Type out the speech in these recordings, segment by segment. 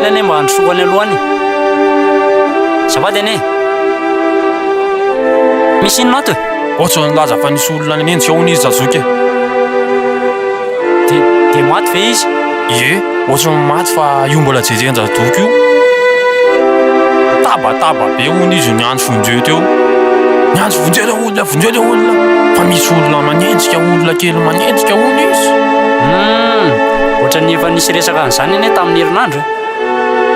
kely anie mba handrosoako any aloha any. Azafady anie. Misy inona ato e? Ohatry ny nilaza fa nisy olona nanenjika hono izy Razoky e. Dia dia maty ve izy? Ie, ohatry ny maty fa io mbola jeren-dRazoky io. Nitabataba be hono izy niantso vonjeo teo. Niantso vonjeo ilay olona, vonjeo ilay olona. Fa misy olona manenjika, olona kely manenjika hono izy. Hum, ohatran'ny efa nisy resaka an'izany anie tamin'ny herinandro e.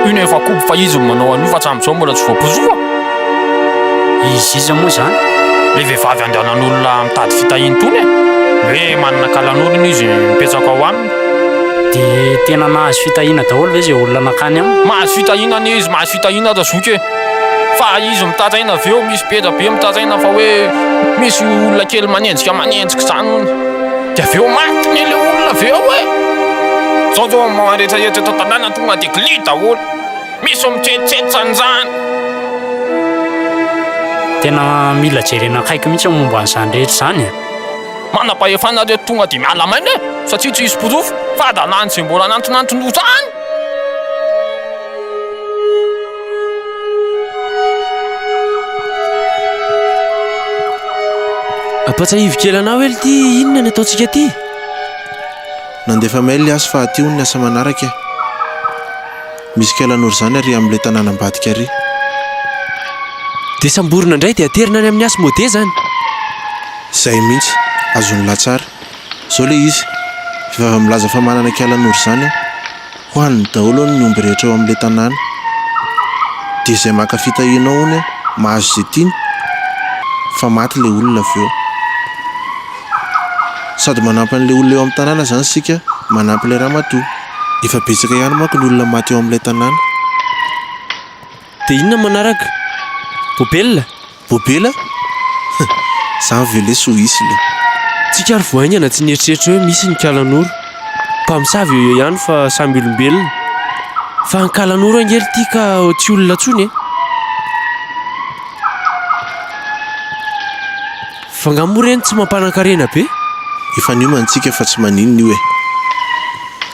Io no efa kobo fa izy no manao an'io fa hatramin'izao mbola tsy voaporofo. Izy iza moa izany? Ilay vehivavy andehanan'olona mitady fitahiana itony e. Hoe manana kalan'olona izy mipetraka ao aminy. Dia tena nahazo fitahiana daholo ve izay olona nankany aminy? Mahazo fitahiana anie izy, mahazo fitahiana Razoky e. Fa izy mitaraina avy eo, misy be dia be mitaraina fa hoe misy olona kely manenjika manenjika izany hono. Dia avy eo maty anie ilay olona avy eo e. Izao izao ny rehetra rehetra eto an-tanàna tonga dia kly daholo. Misy mitsetsetra an'izany. Tena mila jerena akaiky mihitsy ny momba an'izany rehetra izany e. Manam-pahefana reto tonga dia miala maina e, satria tsy hisy porofo fa hadalany izay mbola nantonanton-doza any. Ampatsiahivo kely anah hoe lty inona ny ataontsika aty? Nandefa mail azy fa aty hono ny asa manaraka e. Misy kalanoro izany ary amin'ilay tanàna ambadika ary. Dia samborina indray dia aterina any amin'ny Asmodée izany. Izay mihitsy, azon'i lahy tsara. Izao ilay izy, vehivavy milaza fa manana kalanoro izany an, hohaniny daholo hono ny omby rehetra ao amin'ilay tanàna. Dia izay maka fitahiana ao hono an, mahazo izay tiany, fa maty ilay olona avy eo. Sady manampy an'ilay olona eo amin'ny tanàna izany isika, manampy ilay ramatoa. Efa betsaka ihany manko ny olona maty eo amin'ilay tanàna. Dia inona manaraka? Bobela? Bobela? Zany ve lesy ho hisy le. Tsika ary vao haingana tsy nieritreritra hoe misy ny kalanoro. Mpamosavy eo eo ihany fa samy olombelona. Fa ny kalanoro ange ry ty ka tsy olona intsony e. Fa nga moa reny tsy mampanankarena be? Efa niomana tsika fa tsy maninona io e!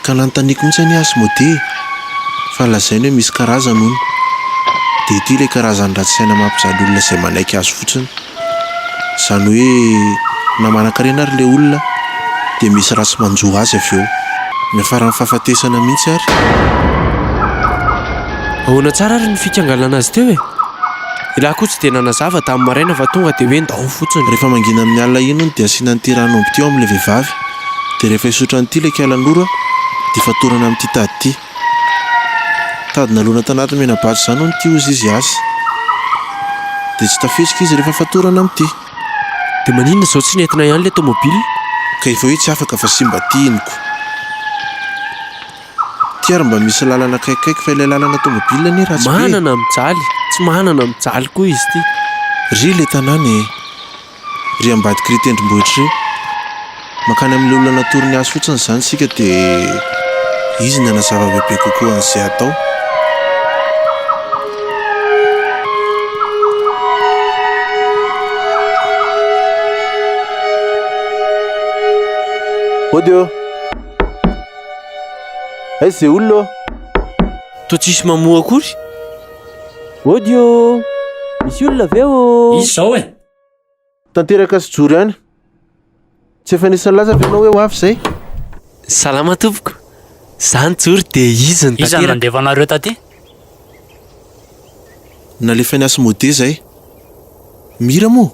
Ka nanontaniako mihitsy anie Asmodee e! Fa lazainy hoe misy karazany hono. Dia ity ilay karazany ratsy saina mampijaly olona izay manaiky azy fotsiny. Izany hoe na manankarena ary ilay olona dia misy ratsy manjo azy avy eo. Miafara amin'ny fahafatesana mihitsy ary. Ahoana tsara ary ny fikangalana azy teo e? Ialahy koa tsy dia nanazava tamin'ny maraina fa tonga dia hoe ndao fotsiny. Rehefa mangina amin'ny alina iny hono dia asiana an'ity ran'omby ity ao amin'ilay vehivavy. Dia rehefa hisotra an'ity ilay kalanoro dia fatorana amin'ity tady ity. Tady nalona tanaty menabato izany hono ity hozy izy asa. Dia tsy tafihetsika izy rehefa fatorana amin'ity. Dia maninona izao tsy nentina ihany ilay tomobile? Ka efa hoe tsy afaka fa simba aty iny ko. Ty ary mba misy lalana akaikikaiky fa ilay lalana tomobile anie ratsy be e. Manana mijaly, tsy manana mijaly koa izy ity. Ry ilay tanàna e! Ry ambadiky ry tendrombohitra ry. Mankany amin'ilay olona natorony azy fotsiny izany isika dia izy no hanazava bebe kokoa an'izay atao. Mody ô! Aiza izay olona ô? Toa tsisy mamoha akory. Ody ô! Misy olona ve ô? Izy izao e! Tanteraka sy joro ihany. Tsy efa nisy nilaza ve ianao hoe ho avy izay? Salama tompoko. Za nijoro dia izy no Iza no tanteraka. nandefa anareo taty? Nalefan'i Asmodée izay. Mira moa?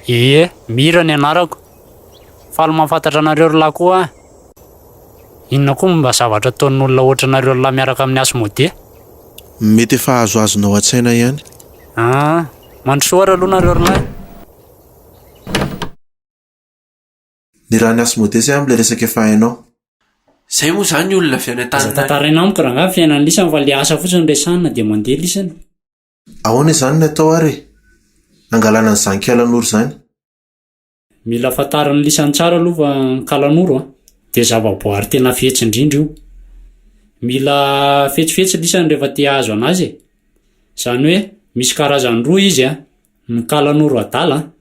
Ie, Mira ny anarako. Faly mahafantatra anareo ry lahy koa aho. Inona koa mba zavatra ataon'olona ohatranareo lahy miaraka amin'i Asmodée? Mety efa azoazonao an-tsaina ihany. Ah, mandrosoa ary aloha nareo ry lahy. Ny raha ny Asmodée zay amin'ilay resaka efa hainao. Zay moa zany olona avy any Aza Antananarivo. tantaraina amiko rangahy ny fiainan'ny lisany fa le asa fotsiny resahina dia mandeha lisany. Ahoana izany ny atao ary e? Angalana an'izany kalanoro izany. Mila fantarin'ny lisany tsara aloha fa ny kalanoro an, dia zavaboary tena fetsy indrindra io. Mila fetsifetsy lisany rehefa te hahazo anazy e. Izany hoe misy karazany roa izy an, ny kalanoro adala an,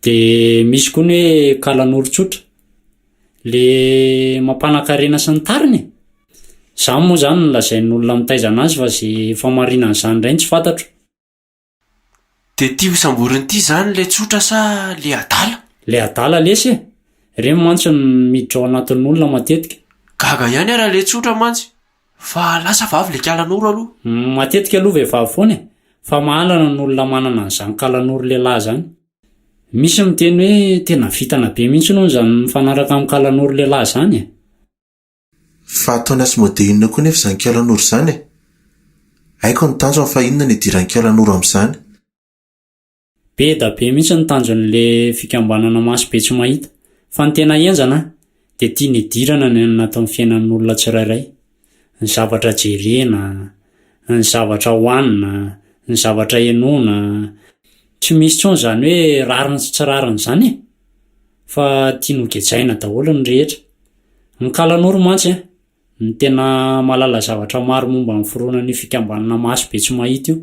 dia misy koa ny hoe kalanoro tsotra. Le mampanan-karena sy ny tariny e. Izany moa izany no lazain'ny olona mitaiza anazy fa ze famarinan'izany indray no tsy fantatro. Dia ity hosamborina ity izany ilay tsotra sa le adala? Le adala lesy e! Ireny mantsy no miditra ao anatin'olona matetika. Gaga ihany aho raha le tsotra mantsy. Fa lasa vavy le kalanoro aloha. Matetika aloha vehivavy foana e! Fa mahalana ny olona manana an'izany kalanoro lehilahy izany. Misy miteny hoe tena vintana be mihitsy hono izany mifanaraka amin'ny kalanoro lehilahy izany e! Fa ataon'i Asmodée inona koa nefa izany kalanoro izany e? Haiko ny tanjony fa inona no idiran'i kalanoro amin'izany? Be da be mihitsy ny tanjon'le fikambanana maso be tsy mahita. Fa ny tena henjana dia tiany hidirana ny anatin'ny fiainan'olona tsirairay. Ny zavatra jerena, ny zavatra hohanina, ny zavatra henoina. Tsy misy intsony izany hoe rariny sy tsy rariny izany e! Fa tiany ho gejaina daholo ny rehetra. Ny kalanoro mantsy an, no tena mahalala zavatra maro momba ny fironan'io fikambanana maso be tsy mahita io.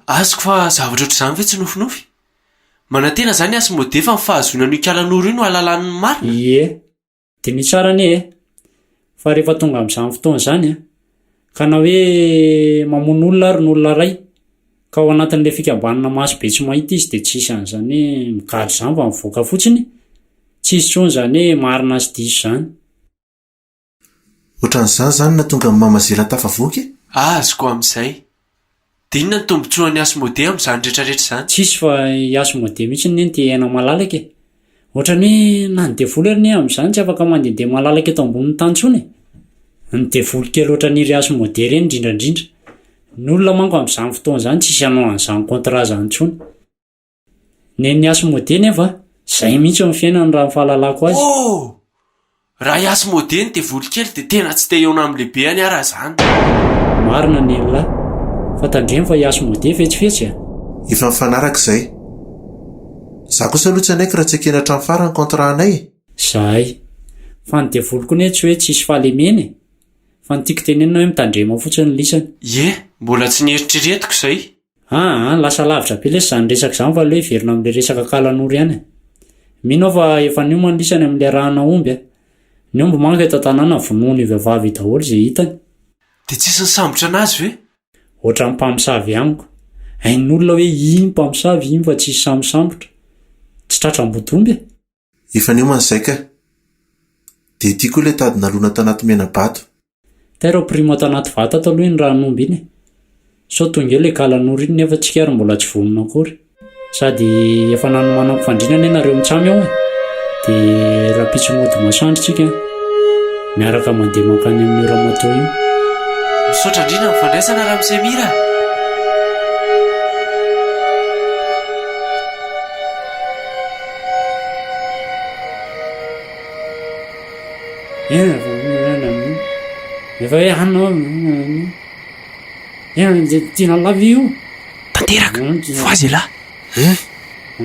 Azoko fa zavatra ohatr'izany ve tsy nofinofy? Manantena izany Asmodée fa ny fahazoana an'io kalanoro io no ahalalany ny marina? Ie. Diniho tsara anie e! Fa rehefa tonga amin'izany fotoana izany an, ka na hoe mamono olona ary ny olona iray, ka ao anatin'ilay fikambanana maso be tsy mahita izy dia tsy hisy an'izany hoe migadra izany fa mivoaka fotsiny, tsy hisy intsony izany hoe marina sy diso izany. Ohatran'izany izany nahatonga an'i Mama Zela tafavoaka e! Azoko amin'izay. Dia inona ny tombontsoan'i Asmodée amin'izany rehetrarehetra izany? Tsisy fa i Asmodée mihitsy anie no te hiaina malalaka e! Ohatran'ny hoe na ny devoly ary anie amin'izany tsy afaka mandehandeha malalaka eto ambonin'ny tany intsony e! Ny devoly kely ohatran'iry Asmodée ireny indrindra indrindra. Ny olona manko amin'izany fotoana izany tsisy hanao an'izany contrat izany intsony. Nen'i Asmodée nefa, zay mihitsy ny fiainany raha ny fahalalako azy. Oh! Raha i Asmodée ny devoly kely dia tena tsy te hihaona amin'ny lehibehany aho raha izany. Marina ny an'lah. Fa tandremo fa i Asmodée fetsifetsy a! Efa mifanaraka izay. Za kosa aloha tsy hanaiky raha tsy ekena hatramin'ny farany ny contrat-nay e! Zahay. Fa ny devoly koa anie tsy hoe tsisy fahalemena e! Fa ny tiako tenenina hoe mitandrema fotsiny lisany. Ie, mbola tsy nieritreretiko izay. Aa, lasa lavitra be lesy zany resaka zany fa aleo hiverina amle resaka kalanoro ihany e. Mino aho fa efa niomana lisany amle arahana omby a. Ny omby manko eto an-tanàna vonoin'io vehivavy io daholo ze hitany. Dia tsisy nisambotra anazy ve? Ohatran'ny mpamosavy amiko. Hain'olona hoe iny mpamosavy iny fa tsisy sahy misambotra. Tsy tratra ambodiomby e. Efa niomana izay ka. Dia ity koa ilay tady nalona tanaty mena-bato. Tairo ampirimo ato anaty vata ato aloha iny ran'omby iny e. Sao tonga eo ilay kalanoro iny nefa tsika ary mbola tsy vonona akory. Sady efa nanomanako fandriana anie nareo mitsamy ao e. Dia rahampitso mody masoandro tsika an. Miaraka mandeha mankany amin'io ramatoa io. Misaotra indrindra amin'ny fandraisana Ramose Mira a! Efa hoe anao tiana lava io. Tanteraka, voazy elah. Hein?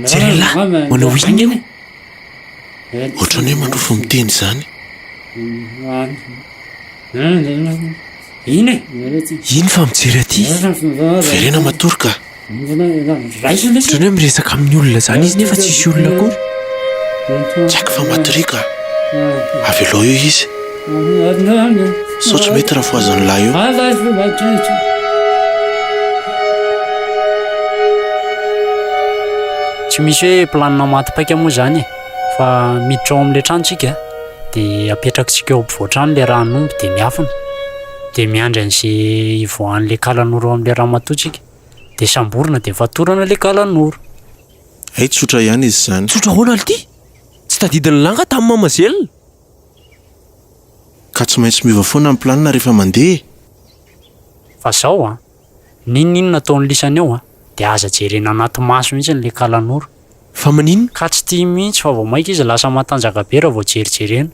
Jereo lah, manao inona io? Ohatran'ny hoe manofy miteny izany. Ina e? Iny fa mijery aty. Verena matory ka. Ohatran'ny hoe miresaka amin'ny olona izany izy nefa tsisy olona akory. Tsy haiko fa matoria ka. Avelao eo izy. Sao tsy mety raha fohazan'ny lahy eo. Tsy misy hoe planina maty paika moa izany e. Fa miditra ao amin'ilay trano tsika dia apetrakitsika eo ampovoan-trano ilay ran'omby dia miafina. Dia miandry an'izay hivoahan'ilay kalanoro ao amin'ilay ramatoa tsika. Dia samborina dia fatorana ilay kalanoro. Hay tsotra ihany izy izany. Tsotra ahoana lty? Tsy tadidin'i Langa tamin'i Mamazel? Ka tsy maintsy miova foana ny planina rehefa mandeha e! Fa zao an! N'inon'inona ataon'i lisany eo an, dia aza jerena anaty maso mihitsy ilay kalanoro. Fa maninona? Ka tsy tia mihitsy fa vao maika izy lasa matanjaka be raha vao jerijerena.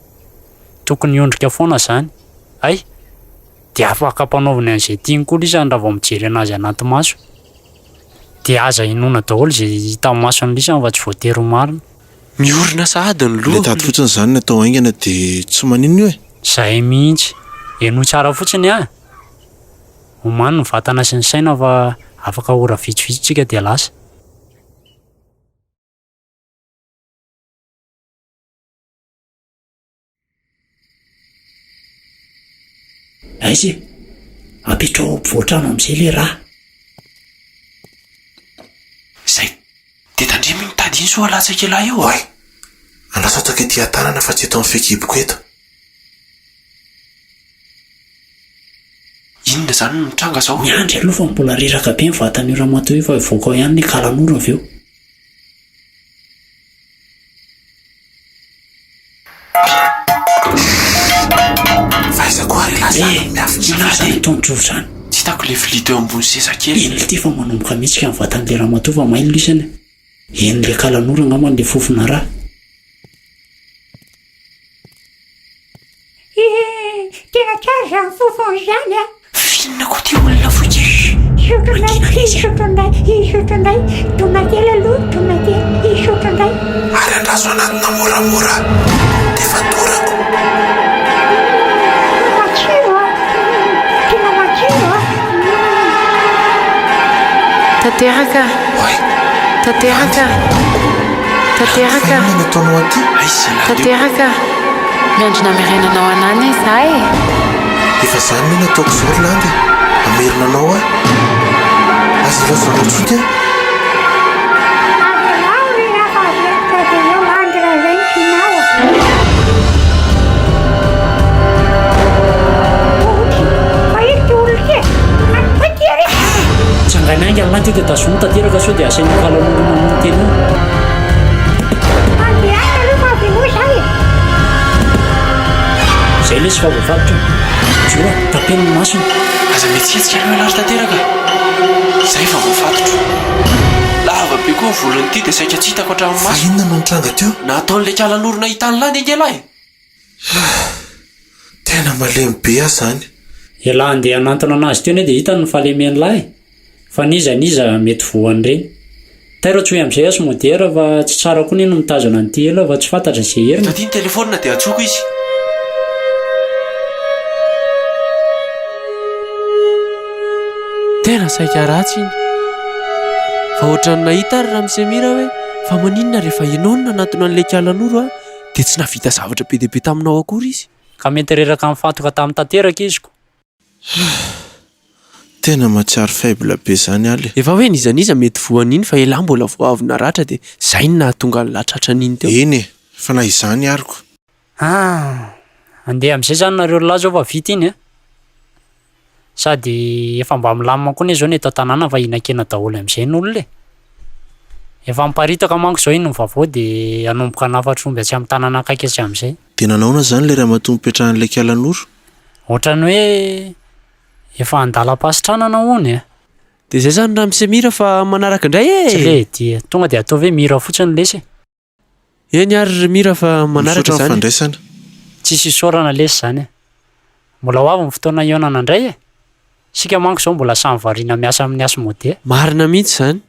Tokony hiondrika foana zany. Hay! Dia afaka ampanaoviny an'izay tiany koa lisany raha vao mijery anazy anaty maso. Dia aza inoana daholo izay hita mason'i lisany fa tsy voatery ho marina. Miorina sahady ny Ilay lohako. tady fotsiny izany no atao haingana dia tsy maninona io e! Zay mihitsy. Henoy tsara fotsiny an! Omano ny vatana sy ny saina fa afaka ora vitsivitsy tsika dia lasa. Aiza e? Apetraho ao ampovoan-trano amin'izay ilay rà. Izay. Dia tandremo iny tady iny sao halatsaka elah eo a! Oay! Andraso ataoko ety an-tanana fa tsy eto amin'ny fehikiboko eto. Inona izany no mitranga izao? Miandry aloha fa mbola reraka be ny vatan'io ramatoa io fa hivoaka ao ihany ny kalanoro avy eo. F'aiza koa ary ialahy zany no miafina Inona ary izany ataon-dry izany? Tsy hitako ilay vilia teo ambony seza kely. Eny ity fa manomboka mihetsika ny vatan'ilay ramatoa fa mailo lisany. Eny ilay kalanoro angamba ilay fofona rà. Ee, tena tsara izany fofona izany a! F'inona koa ity olona fohy kely? Hisotro indray, hisotro indray, hisotro indray, dona kely aloha, dona kely, hisotro indray. Ary andraso hanatona moramora dia efa dorako. Matsiro a! Tena matsiro a! Tanteraka! Oay! Tanteraka! Tanteraka! Fa inona no ataonao aty? Aiza ialahy teo? Tanteraka! Miandry ny hamerenanao anah anie za e! Efa zany anie no ataoko zao ry Landy e! Hamerina anao aho! Aza ilaozanao tsoky aho! Avelao ry rahavavy avelao Landy raha izay no tianao a! Ohatry, fa ito ty olona ity e! Fa ity ary e! Tsangany haingana lahy ty dia tazomy tanteraka sao dia asain'ny kalanoro mamono tena eo. Mandehana aloha fa avelao za e! Zay lesy fa voafatotra. Mijoro a, tapeno ny masony. Aza mihetsiketsika aloha ialahy ry tanteraka a! Zay fa voafatotro. Lava be koa ny volon'ity dia saika tsy hitako hatramin'ny Fa maso. inona no nitranga teo? Nataon'ilay kalanoro nahita an'lah anie ange lahy e! Tena malemy be aho zany. Elah andeha hanantona anazy teo anie dia hitany ny fahalemen'lah e! Fa n'iza n'iza mety voan'ireny. Tairo antsoy amin'izay Asmodera fa tsy tsara koa anie no mitazona an'ity ela fa tsy fantatra izay heriny. Eto aty ny telephone dia antsoiko izy. Tena saika ratsy iny. Fa ohatran'ny nahita ary Ramose Mira hoe fa maninona rehefa ianao no nanatona an'ilay Ikalanoro a, dia tsy nahavita zavatra be dia be taminao akory izy. Ka mety reraka nifantoka tamin'ny tanteraka izy ko. Tena mahatsiaro faible be zany aho le. Efa hoe n'iza n'iza mety voan'iny fa elah mbola vao avy naratra dia zay no nahatonga an'lah tratran'iny teo. Eny e, fa na izany ary ko. Ah! Andeha amin'izay zany nareo lahy zao fa vita iny a! Sady efa mba milamina koa anie zao ny eto an-tanàna fa hihinan-kena daholo amin'izay ny olona e! Efa miparitaka manko zao iny ny vaovao de hanomboka hanafatra omby atsy amin'ny tanàna akaiky atsy amin'izay. Dia nanaona izany ilay ramatoa nipetrahan'ilay Ikalanoro? Ohatran'ny hoe efa andalam-pahasitranana hono e! Dia zay zany ramose Mira fa manaraka indray e! Tsy le dia tonga dia ataovy hoe Mira fotsiny lesy e! Eny ary ry Mira fa manaraka Misaotra ny izany e! fandraisana. Tsisy isaorana lesy izany e! Mbola ho avy ny fotoana hihaonana indray e! Isika manko izao mbola samy variana miasa amin'ny Asmodee. Marina mihitsy izany.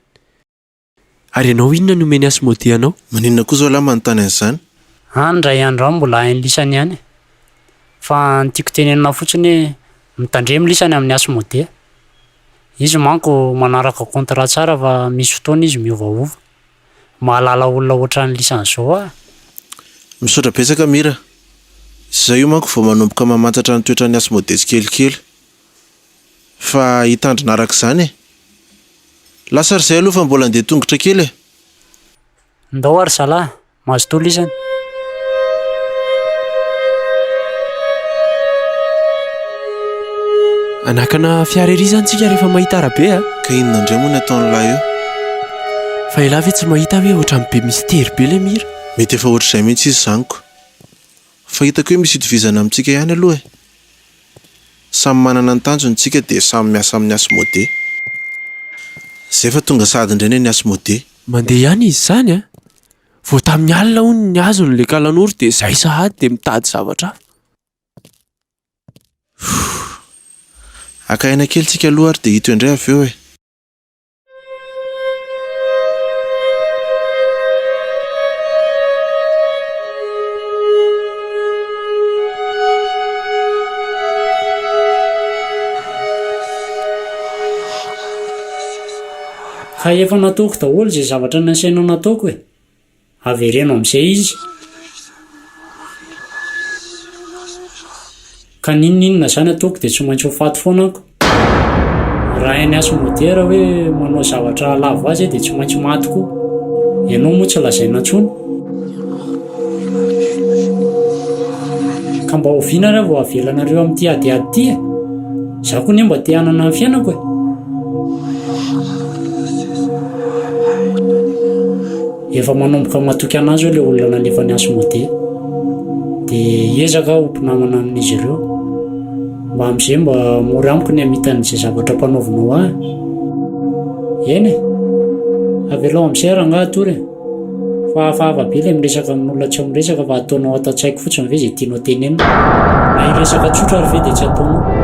Ary ianao inona no omen'i Asmodee anao? Maninona koa izao lahy manontany an'izany? Any indray andro any mbola hain'i lisany ihany e! Fa ny tiako tenenina fotsiny hoe mitandremo lisany amin'ny Asmodee. Izy manko manaraka contrat tsara fa misy fotoana izy miovaova. Mahalala olona ohatran'i lisany izao aho. Misaotra betsaka Mira. Izay io manko vao manomboka mamantatra ny toetran'i Asmodee tsikelikely. Fa hitandrina araka izany e! Lasa ry zay aloha fa mbola andeha tongotra kely e! Ndao ary zalahy, mazotoa lisany. Hanakana fiara ery izany tsika rehefa mahita arabe a! Ka inona indray moa ny ataon'lah eo? Fa elah ve tsy mahita hoe ohatran'ny be mistery be le mira? Mety efa ohatr'izay mihitsy izy izany ko! Fa hitako hoe misy itovizana amintsika ihany aloha e! Samy manana ny tanjony tsika dia samy miasa amin'ny Asmodee. Zay fa tonga sahady indray anie ny Asmodee. Mandeha ihany izy izany a! Vao tamin'ny alina hono ny azony ilay kalanoro dia izay sahady dia mitady zavatra hafa. Fuu. Haka aina kely tsika aloha ary dia hito indray avy eo e! Ka efa nataoko daholo izay zavatra nasainao nataoko e! Avereno amin'izay izy. Ka n'inon'inona izany ataoko dia tsy maintsy ho faty foana aho. Raha hain'i Asmodée raha hoe manao zavatra hahalavo azy dia tsy maintsy maty koa. Ianao moa tsy lazaina intsony. Ka mba oviana ary aho vao havelanareo amin'ity adiady ity e? Izaho koa anie mba te hanana ny fiainako e! Efa manomboka matoky an'ahy izao ilay olona nalefa ny Asmodée. Dia hiezaka aho ho mpinamana amin'izy ireo. Mba amin'izay mba mora amiko ny hamita an'izay zavatra ampanaovinao ahy. Eny e! Avelao amin'izay rangahy hatory e! Fa hafahafa be ilay miresaka amin'olona tsy ao miresaka fa ataonao ato an-tsaiko fotsiny ve izay tianao tenenina? Na hiresaka tsotra ary ve dia tsy ataonao?